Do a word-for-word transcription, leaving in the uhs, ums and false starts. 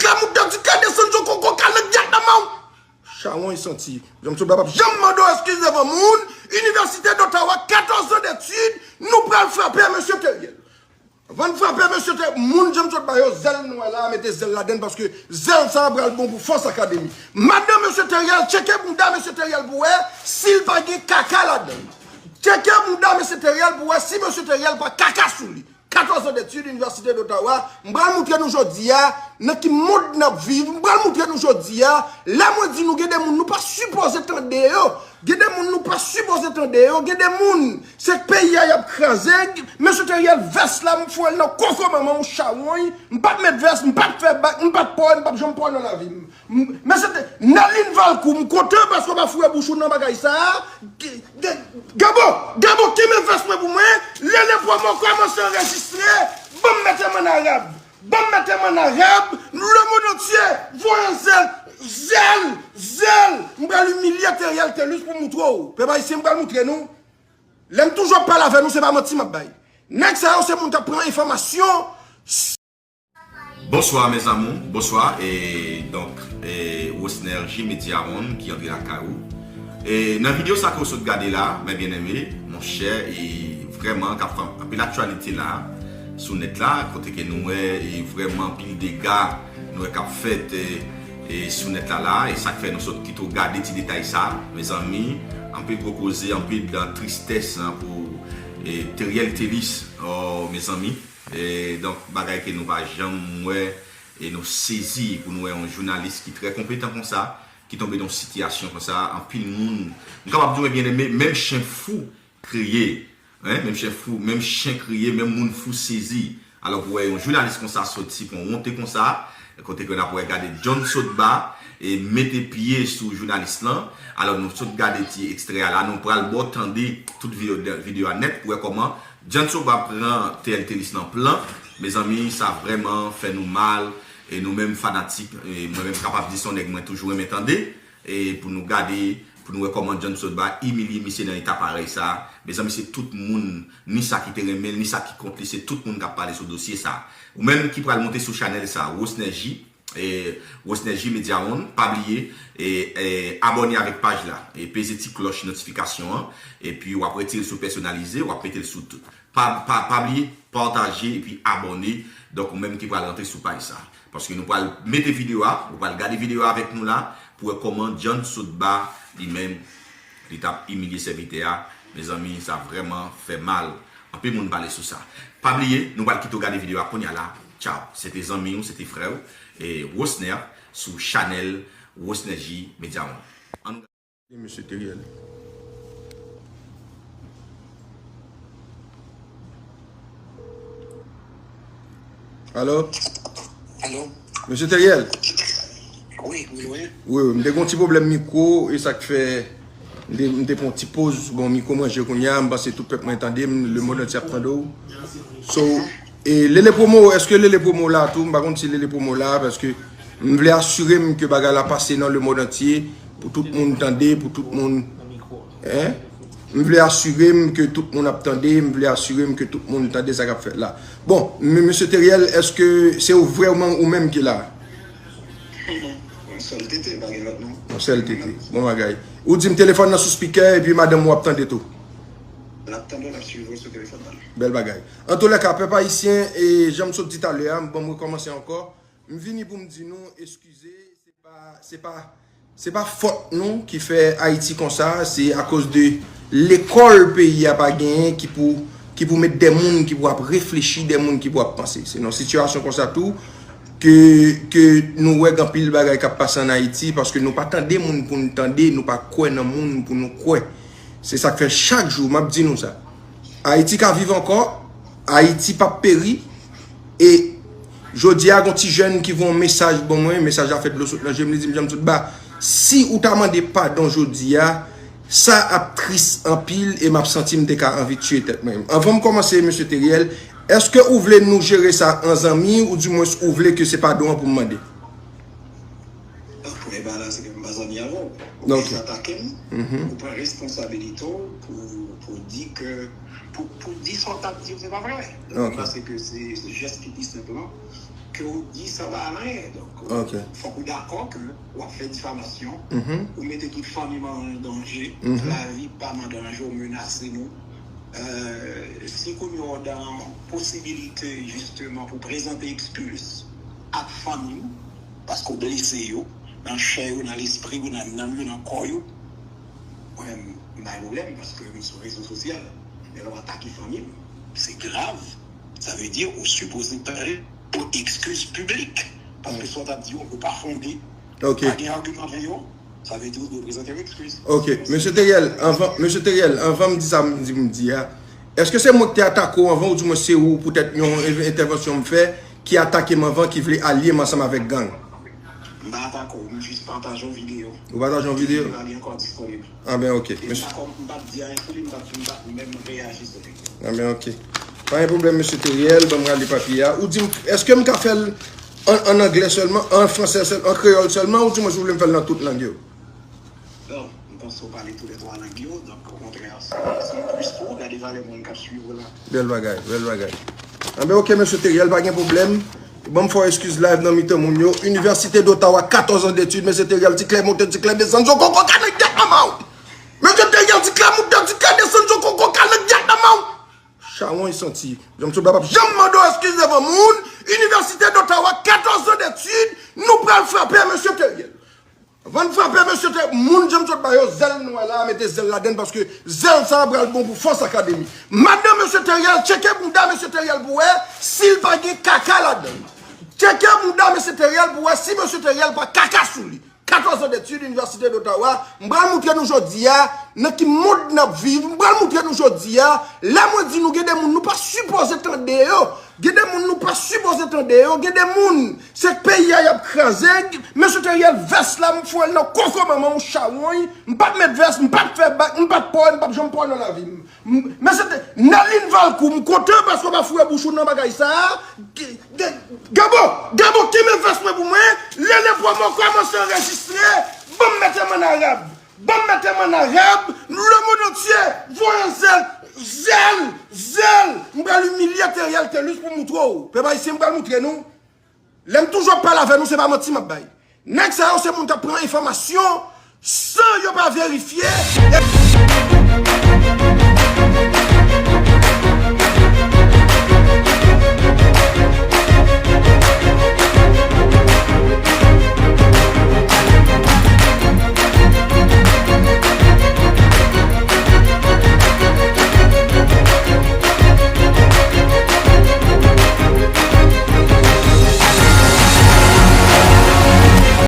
Ka mouda di ka desann, yo koko ka nan gyat nan men w. Chawony santi. Janm sot ba p ap janm mande w eskiz devan moun. Inivèsite d'Ottawa, katòz an detid, nou pral frape mesye Teriel. Avan n frape mesye Teriel, moun Janm sot ba yo zèl nou wè la, mete zèl ladann paske zèl sa a pral bon pou Fòs Akademi. Madanm mesye Teriel, tcheke bounda mesye Teriel pou wè si l pa gen kaka ladann. Tcheke bounda mesye Teriel pou wè si mesye Teriel pa kaka sou li. Katòz an detid, Inivèsite d'Ottawa, m pral moutre nou jodi a nan ki mond n ap viv. M pral moutre nou jodi a, lè mwen di nou gen de moun nou pa sipoze tande yo, gen de moun nou pa sipoze tande yo, gen de moun se peyi a y ap kraze. Mesye Teriel, vès la, m foure l nan koko manman w, chawony. M p ap met vès, m p ap fè bak, m p ap pòy, m p ap janm pòy nan lavi m. M- Mesye Te- Nerline Valcourt, m kontan paske w pa foure bouch ou nan bagay sa a. Ge- ge- Gabo, Gabo, kenbe vès mwen pou mwen. Lele Promo kòmanse anrejistre. Ban m mete m ann arab. Ban m mete m ann arab. Lemonn antye, voye zèl, zèl, zèl. M pral imilye Teriel Thelus pou moutre w. Pèp ayisyen, m pral moutre nou. Lè m toujou ap pale avè nou, se pa manti m ap bay. Nèg sa yo se moun k ap pran enfòmasyon. Bonsoir mes amours, bonsoir. E donk, e, Rosner J Media One ki antre lakay ou. E nan videyo sa ke w sot gade la, mes bien-aimés, monchè, e vrèman k ap fè anpil aktyalite la sou nèt la, kote ke nou wè e vrèman anpil dega nou wè k ap fèt e, e sou nèt la la, e sa k fè nou sot kite w gade ti detay sa, mezanmi, anpil gwo koze, anpil dan tristès an pou e, Teriel Thelus, oh, mezanmi. E, donk, bagay ke nou pa janm wè, e nou sezi pou nou wè yon jounalis ki trè konpetan konsa, ki tonbe nan yon sitiyasyon konsa, anpil moun, m kapab di w, men bien-aimé, menm chen fou kriye, hein, menm chen fou, menm chen kriye, menm moun fou sezi. Alò, pou wè yon jounalis konsa soti pran wonte konsa, kote ke n ap wè gade John Sotba e mete pye sou jounalis lan. Alò, nou sot gade ti ekstrè a la, nou pral ba w tande tout videyo, videyo a nèt pou wè kòman John Sotba pran Teriel Thelus nan plan. Mezanmi, sa vrèman fè nou mal. E nou menm fanatik, e mwen menm kapab di se yon nèg mwen toujou renmen tande. E pou nou gade, pou nou wè kòman John Sotba imilye misye nan eta parèy sa. Mezanmi, se tout moun, ni sa ki te renmen l, ni sa ki kont li, se tout moun k ap pale sou dosye sa. Ou menm ki pral monte sou chanèl sa, Rosner J, e, Rosner J Media One, pa bliye, e, e, abòne avèk paj la, e peze ti klòch notifikasyon an, epi w ap retire l sou pèsonalize, w ap mete l sou tout. Pa, pa, pa bliye, pataje epi abòne, donk ou menm ki pral rantre sou paj sa. Paske nou pral mete videyo a, ou pral gade videyo a avèk nou la, pou wè kòman John Sotba, li menm, li t ap imilye sèvitè a. Mezanmi, sa vrèman fè mal. Anpil moun pale sou sa. Pa bliye, nou pral kite w gade videyo a kounye a la. Tchaw. Se te zanmi w, se te frè w, e Rosner, sou chanèl Rosner J Media One. Ann nou gade. Mesye Teriel. Alo? Alo? Mesye Teriel? Wi, wi, wi. Wi, wi, m te gen yon ti pwoblèm mikwo, e sa k fè m te, m te pran yon ti poz. Bon, mikwo m ranje kounye a, m panse tout pèp mwen tande m, lemonn antye ap tande w. So, e Lele Promo, èske Lele Promo la tou? M pa konn si Lele Promo la, paske m vle asire m ke bagay la pase nan lemonn antye, pou tout moun tande, pou tout moun, hein? M vle asire m ke tout moun ap tande, m vle asire m ke tout moun tande sa k ap fèt la. Bon, m- mesye Teriel, èske se ou vrèman ou menm ki la? Yon sèl T T, pa gen lòt non. Yon sèl T T. Bon bagay. Ou di m telefòn nan sou spikè epi madanm ou ap tande tou. L ap tande w, l ap swiv ou sou telefòn nan. Bèl bagay. Antoulèka, pèp ayisyen, e jan m sot di talè a, m ban m rekòmanse ankò. M vini pou m di nou eskize, se pa, se pa, se pa fòt nou ki fè Ayiti konsa, se akoz de lekòl peyi a pa genyen ki pou, ki pou met de moun ki pou ap reflechi, de moun ki pou ap panse. Se nan sitiyasyon konsa tou ke, ke nou wè gen anpil bagay k ap pase ann Ayiti, paske nou pa tande moun pou n tande, nou pa kwè nan moun pou nou kwè. Se sa k fè chak jou m ap di nou sa. Ayiti ka viv ankò, Ayiti p ap peri, e jodi a gon ti jèn ki voye yon mesaj ban mwen, mesaj la fè dlo sot nan je m, li di m, Janm sot ba, si ou ta mande padon jodi a, sa ap tris anpil e m ap santi m te ka anvi tiye tèt mwen. Anvan m kòmanse, mesye Teriel, èske ou vle nou jere sa an zanmi, oudimwens ou vle ke se padon an pou m mande? Premye bagay la, se ke m pa zanmi avè w. Ou vin atake m, ou pran responsabilite w pou, pou di ke, pou, pou di sa w t ap di yo se pa vre. M panse ke se, se jès ki pi senp lan. ke w di sa pa anyen. Donk, Ok. fòk ou dakò ke w ap fè difamasyon, Mhm. ou mete tout fanmi m an danje, Mhm. lavi pa m an danje, ou menase nou. Euh, si kounye a w dan posibilite, jisteman, pou prezante ekskiz ak fanmi w, paske w blese yo, nan chè yo, nan lespri yo, nan nanm yo, nan kò yo, mwen, m pa gen pwoblèm, paske m sou rezo sosyal. Men lè w atake fanmi m, se grav. Sa vle di, ou sipoze pare pou ekskiz piblik. Paske sa w t ap di yo, yo pa fonde. Ok. Pa gen agiman avè yo. Sa vle di, ou dwe prezante yon ekskiz. Ok. Mesye Teriel, anvan, Mesye Teriel, anvan m di sa m di m di a, èske se mwen ki te atake w anvan, oudimwen se ou, poutèt yon en-, entèvansyon m fè, ki atake m anvan, ki vle alye m ansanm avèk gang? M pa atake w, m jis pataje yon videyo. Ou pataje yon videyo? Videyo a li ankò disponib. Ah ben, ok. E m pa kòm, m p ap di anyen sou li, m p ap, m p ap menm reyaji sou li. Ah ben, ok. Pa gen pwoblèm, Mesye Teriel, ban m rale papye a. Ou di m, èske m ka fè l an, an anglè sèlman, an fransè sèl, an kreyòl sèlman, oudimwen si w vle m fè l nan tout lang yo? Bon, m panse w pale tou lè twa lang yo, donk, okontrè, se, se yon plis pou ou, gade valè moun k ap swiv ou la. Bèl bagay, bèl bagay. Anben, ok, Mesye Teriel, pa gen pwoblèm. Ban m fè w ekskiz live nan mitan moun yo. Université d'Ottawa, quatorze ans d'études, Mesye Teriel, ti klè monte, ti klè desann, yon koko ka nan gyèt manman w. Mesye Teriel, ti klè monte, ti klè desann, yon koko ka nan gyèt manman w. Chawony santi. Janm sot la p ap janm mande w ekskiz devan moun. Université d'Ottawa, quatorze ans d'études, nou pral frape, Mesye Teriel. Van frape, mesye, te, moun James Sot ba yo zèl nwè la, mete zèl ladann, paske zèl sa a pral bon pou Fòs Akademi. Madanm mesye Teriel, tcheke bounda mesye Teriel pou wè si l pa gen kaka ladann. Tcheke bounda mesye Teriel pou wè si mesye Teriel pa kaka sou li. Quatorze ans d'études, Université d'Ottawa, m pral moutre nou jodi a nan ki mond n ap viv, m pral moutre nou jodi a, lè mwen di nou gen de moun nou pa sipoze tande yo, Gen de moun nou pa sipoze tande yo, gen de moun, se peyi a y ap kraze. Mesye Teriel, vès la, m foure l nan koko manman w chawony. M p ap met vès, m p ap fè bak, m p ap pò, m p ap janm pò nan lavi m. M, mesye Te-, Nerline Valcourt, m kontan paske w pa foure bouch ou nan bagay sa a. Ge-, ge-, Gabo, Gabo, kenbe vès mwen pou mwen. Lele Promo kòmanse anrejistre. Ban m mete m an arab. Ban m mete m an arab, le monde entier, voye zèl, zèl, zèl. M pral imilye Teriel Thelus pou moutre w. Pèp ayisyen, m pral moutre nou. Lè m toujou ap pale avè nou, se pa manti m ap bay. Nèg sa yo, se moun k ap pran enfòmasyon san yo pa verifye.